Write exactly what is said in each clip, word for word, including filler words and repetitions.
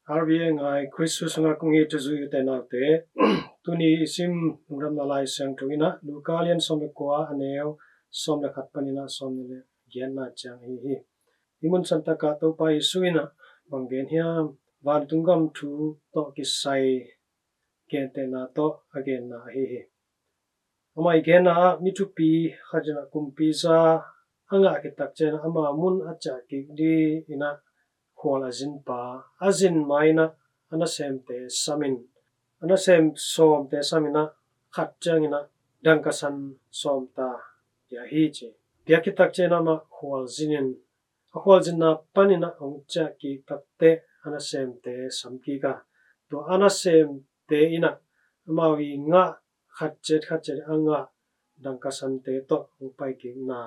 Kha vive ngai Khrist sungah kong it uh zui u te nau te, tuni i sim lungdamna Lai Siangtho in ah Luka lian sawm le kua, a neu sawm le khat panin ah sawm nih le giatna ciang ahi hi. Hih mun santak ah Topa Jesu in ah bang gen hiam? Vantung gam thu tawh kisai gentehna tawh a genna ahi hi. Amah i genna ah mi thupi khat in ah kumpi za a ngah khit tak ciangin ah ama mun a ciah kik dingin ah khual a zin pa, a zin ma-in ah a nasemte samin, a nasem sawmte samin ah khat ciangin ah dangka san sawm ta, ci hi ci. Piak khit tak ciangin ah amah khual zinin, a khualzinna panin ah hong ciah kik takteh a nasemte sam kik a, tua a nasemte in ah amau i ngah khat ciat khat ciat a ngah dangka sante tawh hong pai kikna.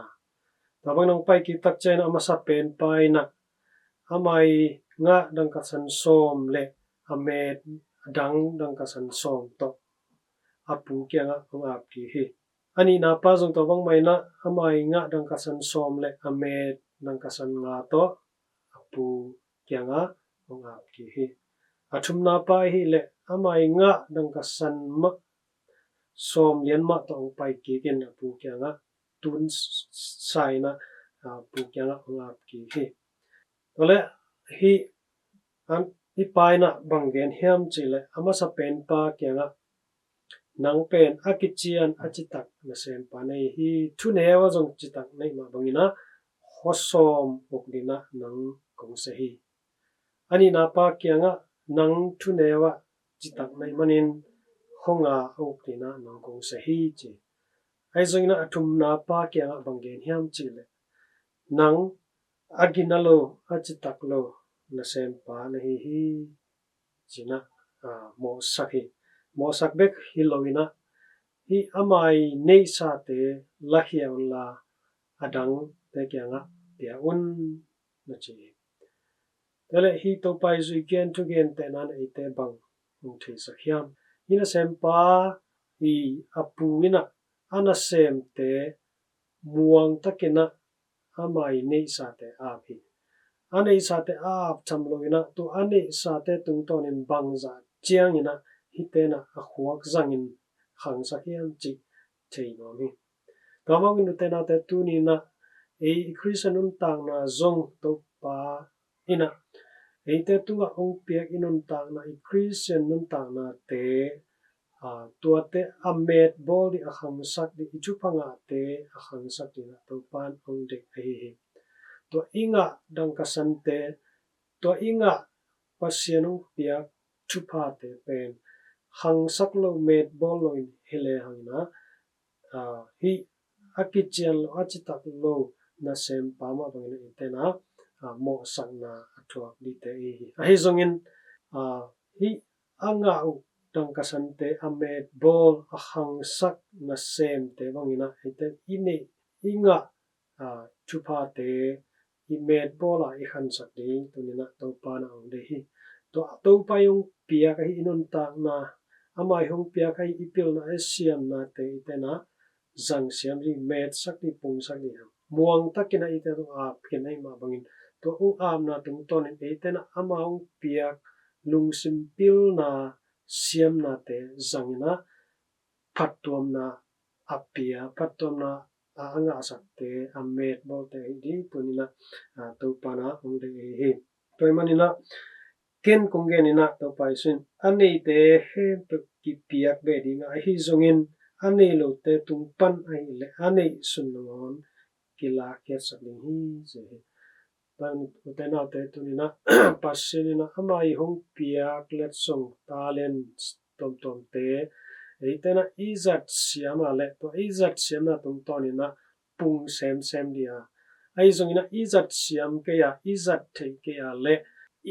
Tua bangin hong pai kik tak ciangin ah a masa penpa in ah amah i ngah dangka san sawm le a met a dang dangka san sawm tawh a pu kiangah hong ap kik hi. A nihna pa zong tua bangmah in ah amah i ngah dangka san sawm le a met dangka san nga tawh a pu kiangah hong ap kik hi. A thumna pa ahih leh amah i ngah dangka san mah sawm lian mah tawh hong pai kik in a pu kiangah tun sa in ah a pu kiangah hong ap kik hi. Tua leh hih, hih pa in ah bang gen hiam cih leh a masa penpa kiangah, "Nang pen a kician a citak nasempa na hi hi. Thuneu ah zong citak na hih mah bangin ah khua sawm uk dingin ah nang kong sia hi." A nihna pa kiangah, "Nang thuneu ah citak na hih manin khua nga a uk dingin ah nang kong sia hi," ci. Ahi zongin ah a thumna pa kiangah bang gen hiam cih leh, "Nang a gina lo, a citak lo nasempa na hi hi," ci-in ah, ah, mawhsak hi. Mawhsak bek hi loin ah, "Hih amah i neihsate lakhia unla a dangte kiangah pia un," na ci hi. Tua leh hih Topa Jesu i gen thugentehna in ah eite bang hong theisak hiam? Hih nasempa i a pu in ah a nasemte muang takin ah amah i neihsate ap hi. A neihsate ap tham loin ah tua a neihsate tungtawnin bangzah ciangin ah hihte in ah a khuak zangin khangsak hiam cih thei nuam hi. Tua bangin u te nau te, tuni-in ah ei i Khristian nuntakna zong Topa in ah eite tungah hong piak i nuntakna, i Khristian nuntaknate, aa, tuate a metbawl ding, a khangsak ding, i thupha ngahte a khangsak dingin ah Topa in hong deih ahi hi. Tua i ngah dangka sante, tua i ngah Pasian hong piak thuphate pen khangsak lo, metbawl loin hi lehang in ah, aa, hih a kician lo, a citak lo nasempa mah bangin ah eite in ah, aa, mawhsakna a thuak dingte ahi hi. Ahi zongin, aa, hih a ngah uh dangka sante a metbawl, a khangsak nasemte bangin ah eite i neih, i ngah, aa, thuphate i metbawl a i khangsak ding tuni-in ah Topa in ah hong deih hi. Tua Topa i hong piak ahi i nuntakna, amah i hong piak ahi i pilna, i siamnate eite in ah zangsiam ding, metsak ding, pungsak ding hi hang. Muang takin ah eite tungah ap khin ahih mah bangin, tua hong apna tungtawnin eite in ah ama hong piak lungsim pilna, siamnate zangin ah phattuamna a pia, phattuamna a, a ngahsakte, a metbawlte ahi ding tuni-in ah, aa, Topa in ah hong deih ahi hi. Tua ahih manin ah ken kong genin ah, Topa Jesu in a neite khempeuh kipiak beh ding a, ahi zongin a nei lote tung pan ahih leh a neihsun nangawn kilakkhiatsak ding hi, ci hi. Tua ahih manin u te nau te, tuni-in ah Pasian in ah ama i hong piak letsong, talent tuamtuamte eite in ah i zat siam a leh, tua i zat siamna tungtawnin ah pung semsem ding a, ahi zongin ah i zat siam kei a, i zat theih kei a leh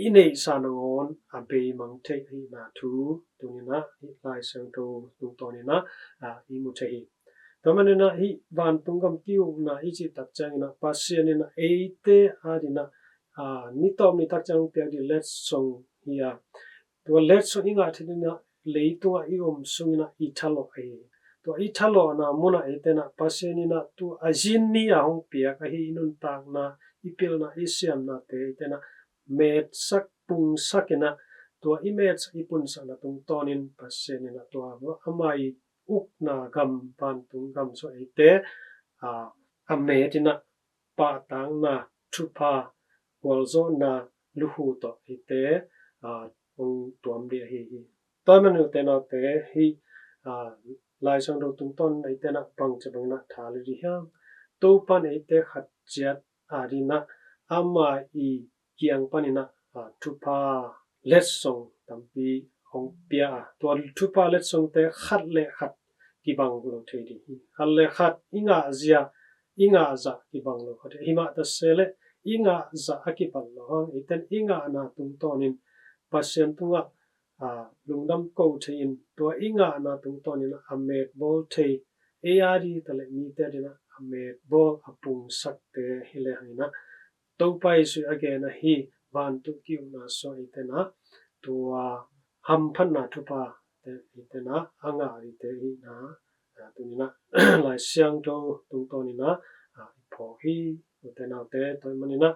i neihsa nangawn a beimang thei ahihna thu tuni-in ah hih Lai Siangtho tungtawnin ah, aa, i mu thei hi. Tua ahih manin ah hih vantung gam ki-ukna i cih tak ciangin ah Pasian in ah eite adingin ah, aa, ni tawp ni tak ciang hong piak ding letsong hi a, tua letsong i ngah theih dingin ah leitungah i om sungin ah i thalawh ahi hi. Tua i thalawhna munah eite in ah Pasian in ah tua a zin ni a hong piak ahi i nuntakna, i pilna, i siamnate eite in ah metsak, pungsak in ah tua i metsak i punsakna tungtawnin Pasian in ah tua ama i ukna gam, vantung gam sung eite a, a met in ah pahtakna, thupha, gualzawhna, lukhu tawh eite a, hong tuam ding ahi hi. Tua ahih manin ute naute, hih a, Lai Siangtho tungtawnin eite in ah bangci bangin ah tha la ding hiam? Topa'n eite khat ciat a dingin ah ama i kiang panin ah a, thupha letsong tampi hong pia a, tua thupha letsongte khat le khat kibang lo thei ding hi. Khat le khat i ngah zia, i ngah zah kibang lo kha thei. Hi mah ta se leh i ngah zah a kibat lo hang, eite'n i ngahna tungtawnin Pasian tungah a, lungdam ko thei-in, tua i ngahna tungtawnin a metbawl thei, ei a ding ta leh mite a dingin ah a metbawl, a pungsakte hi le hangin ah, Topa Jesuh a gen ahi, vantung ki-ukna sung eite'n ah tua hamphatna thuphate eite'n ah a ngah dingte hi in ah, a, tuni-in ah Lai Siangtho tungtawnin ah a, i phawk hi. Ute naute, tua ahih manin ah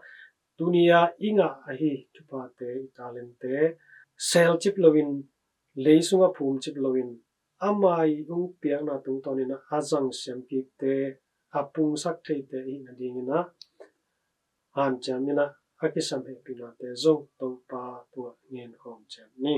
tuni-a i ngah ahi thuphate, i talentte selcip loin, lei sungah phumcip loin, ama i hong piakna tungtawnin ah a zang siamkikte, a pungsak theite i hih nadingin ah hanciam in ah, a kisam hehpihnate zong Topa tungah ngen khawm ciat ni.